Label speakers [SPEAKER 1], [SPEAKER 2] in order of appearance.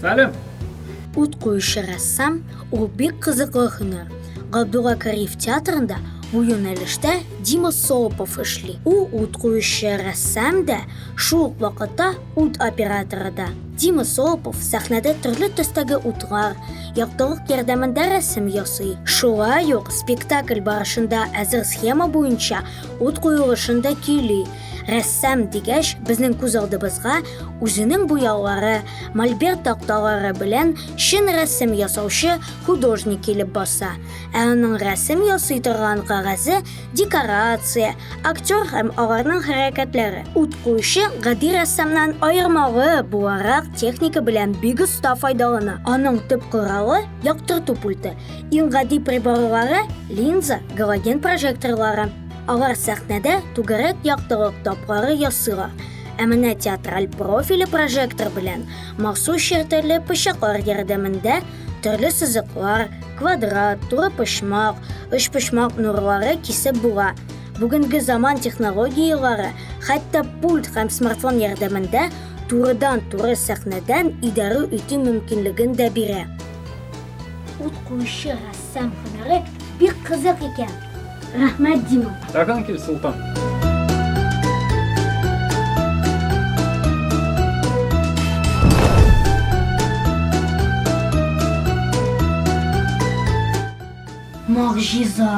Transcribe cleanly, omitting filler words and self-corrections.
[SPEAKER 1] Сәлем!
[SPEAKER 2] Ут куючы рәссам ул бик кызыклы һөнәр. Габдулла Кариев театрында бу юнәлештә Дима Солопов эшли. Ул ут куючы рәссам да, шул ук вакытта ут операторы да. Дима Солопов сәхнәдә төрле төстәге утлар, яктылык ярдәмендә рәсем ясый. Шулай ук спектакль барышында әзер схема буенча ут куелышын да көйли. Рәссам дигәч, безнең күз алдыбызга үзенең буяулары, мольберт такталары белән чын рәсем ясаучы художник килеп баса. Ә аның рәсем ясый торган кәгазе декорация, актер һәм аларның хәрәкәтләре. Ут куючы гади рәссамнан аермалы буларак техника белән бик оста файдалана. Аның төп коралы яктырту пульты. Иң гади приборлары линза, галоген прожекторлары. Алар сәхнәдә түгәрәк яктылык таплары ясыйлар. Ә менә театраль профиле прожектор белән махсус чертеле пычаклар ярдәмендә төрле сызыклар, квадрат, турыпочмак, өчпочмак нурлары кисеп була. Бүгенге заман технологияләре хәтта пульт һәм смартфон ярдәмендә турыдан-туры сәхнәдән идарә итү мөмкинлеген дә бирә. Ут куючы рәссам һөнәре бик кызык икән. Рәхмәт, Дима.
[SPEAKER 1] Тагын кил, Солтан.
[SPEAKER 2] Могҗиза!